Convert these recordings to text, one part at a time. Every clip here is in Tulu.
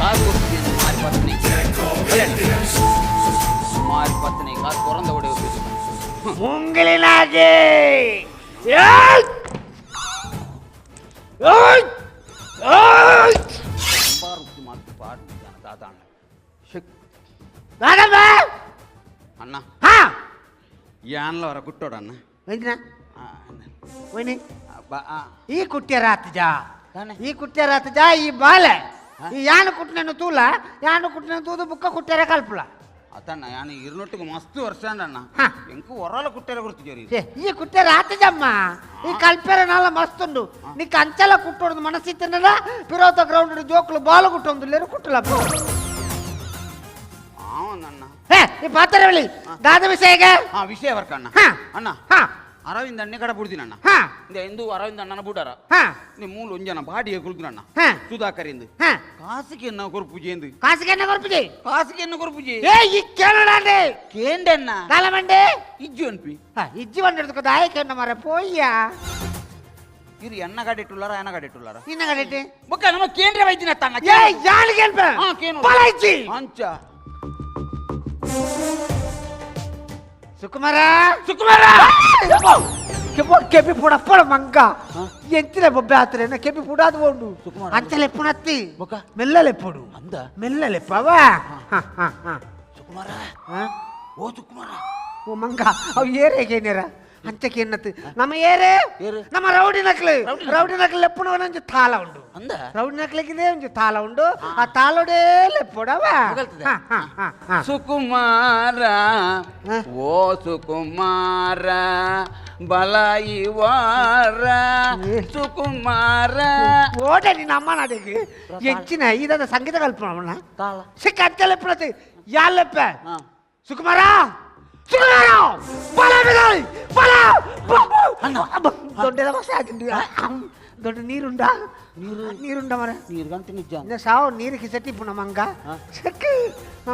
ಕಾಸು ಕೊಡ್ತೀನಿ, ಮಾರಿ ಪತ್ನಿ ಮಾರಿ ಪತ್ನಿ ಕಾಸು ಕೊರಂದ ಹೊಡೆ. ಮುಂಗಿಲಿನಾಗಿ ಏಯ್! ಏಯ್! ಏಯ್! ಬಾರುತ್ತಿ ಮಾತು ಪಾಡು ತಾತ ಅಣ್ಣ ಶಕ್. ದಾದಮ್ಮ! ಅಣ್ಣ. ಹಾ. ಯಾನ್ಲ ಅವರ ಕುಟ್ಟೋಡಣ್ಣ. ವೈದ್ಯನ ವೈನಿ. ಬಾ ಆ. ಈ ಕುಟ್ಟಿಯ ರಾತ್ಜ. ತಾನೆ. ಈ ಕುಟ್ಟಿಯ ರಾತ್ಜ ಈ ಬಾಲೆ ಈ ಯಾನು ಕುಟ್ಟನನ್ನು ತೂಲ ಯಾನು ಕುಟ್ಟನ ತೂದು ಬುಕ್ಕ ಕುಟ್ಟಿಯರ ಕಲ್ಪುಲ. ಅತಣ್ಣ ಯಾನು ಇರ್ನೊಟ್ಟಿಗೆ ಮಸ್ತ್ ವರ್ಷ ಅಣ್ಣ. ಹಾ. ಎಂಕು ಹೊರಲ ಕುಟ್ಟೆರ ಗುರ್ತಿದ್ದೇರಿ. ಛೇ, ಈ ಕುಟ್ಟಿಯ ರಾತ್ಜಮ್ಮ ಈ ಕಲ್ಪೆರ ನಾಲ ಮಸ್ತುಂಡು ನಿಕ್ಕ ಅಂಚಲ ಕುಟ್ಟೋದು ಮನಸ್ಸಿತ್ತನಲ್ಲ ಪಿರೋತ ಗ್ರೌಂಡ್ ಜೋಕ್ಲು ಬಾಲು ಕುಟ್ಟೊಂದು ಲೇರು ಕುಟ್ಟಲಪ್ಪ. ಆವನಣ್ಣ. ಹೇ, ಈ ಪಾತ್ರವಳಿ ದಾದ ವಿಷಯಗೆ. ಹಾ, ವಿಷಯ ವರ್ಕಣ್ಣ. ಹಾ. ಅಣ್ಣ. ಹಾ. ಅರವಿಂದ ಅಣ್ಣೆ ಕಡೆ ಬಿಡ್ದಿನಣ್ಣ. ಹಾ. ಇಂದು ಅರವಿಂದ ಅಣ್ಣನ ಬುಡಾರ. ಹಾ. ನೀ ಮೂಲ ಒಂಜನ ಬಾಡಿಗೆ ಕುಲ್ದಿನಣ್ಣ. ಹಾ. ಸುಧಾಕರ್ ಎಂದು. ಹಾ. ಕಾಸಿಗೆ ಎನ್ನ ಕೊರ್ಪುಜಿ ಎಂದು. ಕಾಸಿಗೆ ಎನ್ನ ಕೊರ್ಪುಜಿ. ಕಾಸಿಗೆ ಎನ್ನ ಕೊರ್ಪುಜಿ. ಏ, ಈ ಕೇಳೋಣ. ಕೇಂಡಣ್ಣ. ಕಾಲಮಂಡೆ. ಇಜ್ಜು ಅನ್ಪಿ. ಹಾ, ಇಜ್ಜಿ ಬಂದಿಡ್ದು ದಾಯಕ ಎನ್ನ ಮರ ಪೋಯ್ಯ. ಇರು, ಎನ್ನ ಗಾಡಿ ಇಟ್ಟುಲ್ಲಾರ ಎನ್ನ ಗಾಡಿ ಇಟ್ಟುಲ್ಲಾರ. ನಿನ್ನ ಕಡೆ. ಬೊಕ್ಕ ನಮ್ಮ ಕೇಂದ್ರ ವೈದ್ಯನ ತಣ್ಣ. ಏ, ಯಾಳಿಗೆ ಅಲ್ಪ. ಹಾ, ಕೇನು. ಬಲ ಇಜ್ಜಿ. ಅಂಚ. ಸುಕುಮಾರ. ಸುಕುಮಾರ. ಕೆಪೋ ಕೆಪಿ ಪುಡ ಪಡ ಮಂಗ ಎಂಚಿನ ಬೊಬ್ಬೆ ಆತ್ರೇನ ಕೆಪಿ ಪುಡಾದ ಉಂಡು. ಸುಕುಮಾರ. ಅಂಚಲೆಪ್ಪುನತ್ತಿ. ಬೊಕ್ಕ? ಮೆಲ್ಲಲೆಪ್ಪುಡು. ಅಂದ. ಮೆಲ್ಲಲೆಪ್ಪವ. ಹಾ ಹಾ ಹಾ. ಸುಕುಮಾರ. ಹಾ. ಓ ಸುಕುಮಾರ. ಓ ಮಂಗ, ಅವು ಏರೇಗೇನೇರ ಅಂಚಕ್ಕೆ ಎನ್ನತ್ತು ನಮ್ಮ ಏರೇ. ಏರು? ನಮ್ಮ ರೌಡಿ ನಕ್ಲು. ರೌಡಿ ನಕ್ಲು. ರೌಡಿ ನಕ್ಲು ಲೆಪ್ಪುನ ಒಂಜಿ ತಾಳ ಉಂಡು. ಅಂದ. ರೌಡಿ ನಕ್ಲಿಗಿದೆ ಒಂಜಿ ತಾಳ ಉಂಡು, ಆ ತಾಳೋಡೇ ಲೆಪ್ಪುಡವ. ಹೊಗಳ್ತದೆ. ಹಾ ಹಾ ಹಾ ಹಾ. ಸುಕುಮಾರ. ಹ? ಓ ಸುಕುಮಾರ ಬಲ ಇವಾರ. ಏ. ಸುಕುಮಾರ. ಓಟ ನಿನ್ನ ಅಮ್ಮ ನಾಡಿಗೆ ಹೆಚ್ಚಿನ ಇದಾದ ಸಂಗೀತ ಕಲ್ಪನ. ತಾಳ. ಸಿಕ್ಕ ಅಂಚಲೆಪ್ಪುನತ್ತಿ ಯಾಲೆಪ್ಪ. ಹಾ. ಸುಕುಮಾರ, ಸುಕುಮಾರ, ಬಲ ಬಿದಾಯ್ ಬಲ. ಅಣ್ಣ. ದೊಡ್ಡದ ಹೊಸ ಆಗಿಂಡು ದೊಡ್ಡ ನೀರುಂಡ ನೀರು. ನೀರುಂಡ ಮರ. ನೀರು ಗಂಟೆ ನಿಜ. ಇನ್ನ ಸಾವು ನೀರು ಕಿಸಟಿ ಪುನ ಮಂಗ. ಹಾ. ಸಕ್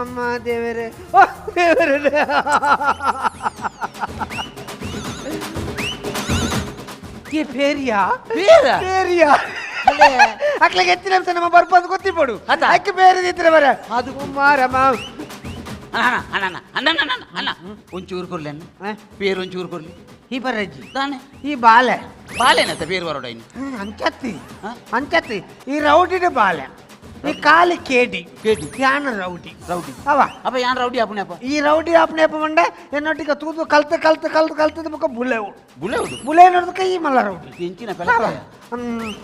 ಅಮ್ಮ ದೇವರೇ, ಓ ದೇವರೇ. ಈ ಪೇರಿಯಾ. ಪೇರ? ಪೇರಿಯಾ ಅಕ್ಲಿಗೆ ಎತ್ತಿನ ಅಂಶ ನಮ್ಮ ಬರ್ಪಂದು ಗೊತ್ತಿಪಡು. ಅತ್ತ. ಅಕ್ಕಿ ಬೇರೆ ಇದ್ರೆ ಬರ ಅದು. ಮಾರಮ್ಮ. ಅಣ್ಣ ಅಣ್ಣ ಅಣ್ಣ ಅಣ್ಣ ಅಣ್ಣ ಅಣ್ಣ ಅಣ್ಣ ಒಂಚೂರು ಕೊರ್ಲಿ ಅಣ್ಣ. ಹ? ಪೇರು ಒಂಚೂರು ಕೊರ್ಲಿ. ಈ ಬರಜ್ಜಿ. ತಾನೆ. ಈ ಬಾಲೆ. ಬಾಲೇನತ್ತ ಪೇರು ಬರೋಡ ಇನ್ನು. ಅಂಚತ್ತಿ. ಹ? ಅಂಚತ್ತಿ, ಈ ರೌಡಿನ ಬಾಲೆ ಈ ಕಾಲಿ ಕೇಡಿ. ಕೇಡಿ. ಯಾನ ರೌಡಿ. ರೌಡಿ. ಅವ. ಅಪ್ಪ ಯಾನ್ ರೌಡಿ ಅಪ್ಪನೇ ಅಪ್ಪ. ಈ ರೌಡಿ ಅಪ್ಪನೆ ಅಪ್ಪ ಮಂಡೆ ಎನ್ನೊಟ್ಟಿಗೆ ತೂದು ಕಲ್ತು ಕಲ್ತು ಕಲ್ತು ಕಲ್ತದ ಮುಖ ಬುಲೆ. ಬುಲೆ ಹೌದು. ಬುಲೆ ನೋಡೋದಕ್ಕೆ ಈ ಮಲ್ಲ ರೌಡಿ. ಎಂಚಿನ. ಅವ. ಪೆಲಕ. ಹ್ಮ್.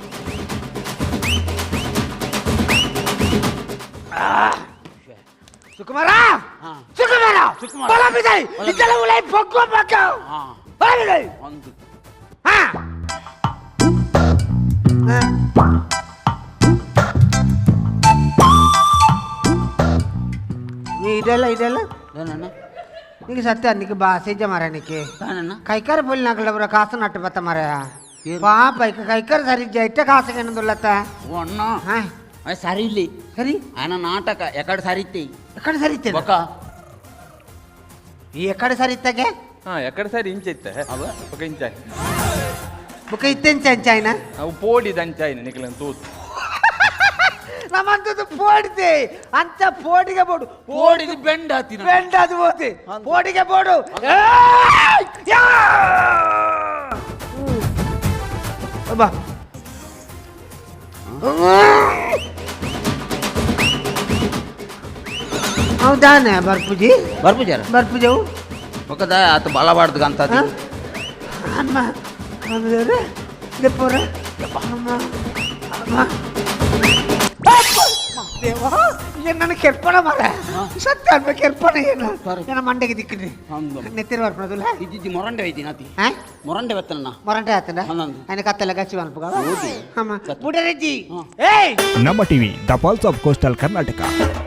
ಆ. ಸುಕುಮಾರ. ಹಾ. ಸುಕುಮಾರ. ಸುಕುಮಾರ. ಬಲ ಬಿದೈ. ಬಲ. ಇದ್ದಲ ಉಲೈ ಬೊಗ್ಗು ಬಗ್ಗು. ಹಾ. ಬಲ ಬಿದೈ. ಒಂದು. ಹಾ ಹಾ. ನೀ ಇದೆಲ್ಲ ಇದೆಲ್ಲ. ಏನಣ್ಣ? నీకు ಸತ್ಯ నీకు ಬಾಸೇಜ ಮಾರ నీకు. ತಾನಣ್ಣ. ಕೈಕಾರ ಪೊಲಿ ನಾಕಲ ಕಾಸು ನಟ್ಟು ಬತ್ತ ಮಾರ. ಏರು? ಪಾಪ ಇಕ್ಕ ಕೈಕಾರ ಸರಿ ಇಟ್ಟ ಕಾಸು ಏನಂದುಲ್ಲತ್ತ. ಓ ಅಣ್ಣ. ಹಾ. ಸರಿ ಇಲ್ಲಿ. ಸರಿ. ఆయన ನಾಟಕ ಎಕಡೆ ಸರಿತ್ತೆ. ಎಕಡೆ ಸರಿ ಇತ್ತೆ? ಬೊಕ್ಕ. ಈ ಎಕಡೆ ಸರಿ ಇತ್ತಗೆ. ಹಾ, ಎಕಡೆ ಸರಿ ಇಂಚ ಇತ್ತೆ. ಅವ? ಬೊಕ ಇಂಚ. ಬುಕ್ಕ ಇತ್ತೆಂಚ ಅಂಚಾಯ್ನ. ಅವು ಪೋಡಿ ದಂಚಾಯಿನ ನಿಕ್ಲೆನ್ ತೂತು. ನಮ್ಮಂತದ್ದು ಪೋಡಿದೆ ಅಂಚ ಪೋಡಿಗೆ ಬೋಡು. ಪೋಡಿದ ಬೆಂಡ ಹತ್ತಿನ. ಬೆಂಡ ಅದು ಹೋತೆ ಪೋಡಿಗೆ ಬೋಡು. ಏಯ್! ಯಾ! ಹ್ಮ್. ಅಬ್ಬಾ. ಹೌದಾನೆ ಬರ್ಪುಜಿ. ಬರ್ಪುಜಾರ. ಬರ್ಪುಜವು. ಬೊಕ್ಕದ ಆತ ಬಲ ಬಾಡ್ದು ಅಂತ. ಹಾ? ಅಮ್ಮ ಅಮ್ಮ ದೆಪ್ಪೋರ ಅಮ್ಮ ಅಮ್ಮ ದೇವಾ ನನ್ನ ಕೆರ್ಪಣ ಮಾರ ಸತ್ಯ ಅನ್ಬ ಕೆರ್ಪಣ ಏನು. ಸರಿ. ನನ್ನ ಮಂಡೆಗೆ ದಿಕ್ಕಿದ್ರಿ. ಹೌದು. ನೆತ್ತಿರ ಬರ್ಪಣದಲ್ಲ. ಇಜ್ಜಿ ಮೊರಂಡೆ ಐತಿ ನಾತಿ. ಹಾ. ಮೊರಂಡೆ ಬತ್ತಣ್ಣ. ಮೊರಂಟೆ ಆತನ. ಹನ್ನೊಂದು. ఆయన ಕತ್ತೆಲ್ಲ ಗಚ್ಚಿ ಅನ್ಪುಗ ಹೌದು. ಅಮ್ಮ ಬುಡರೆಜ್ಜಿ. ಹಾ. ಏಯ್. ನಮ್ಮ TV, the pulse of coastal Karnataka.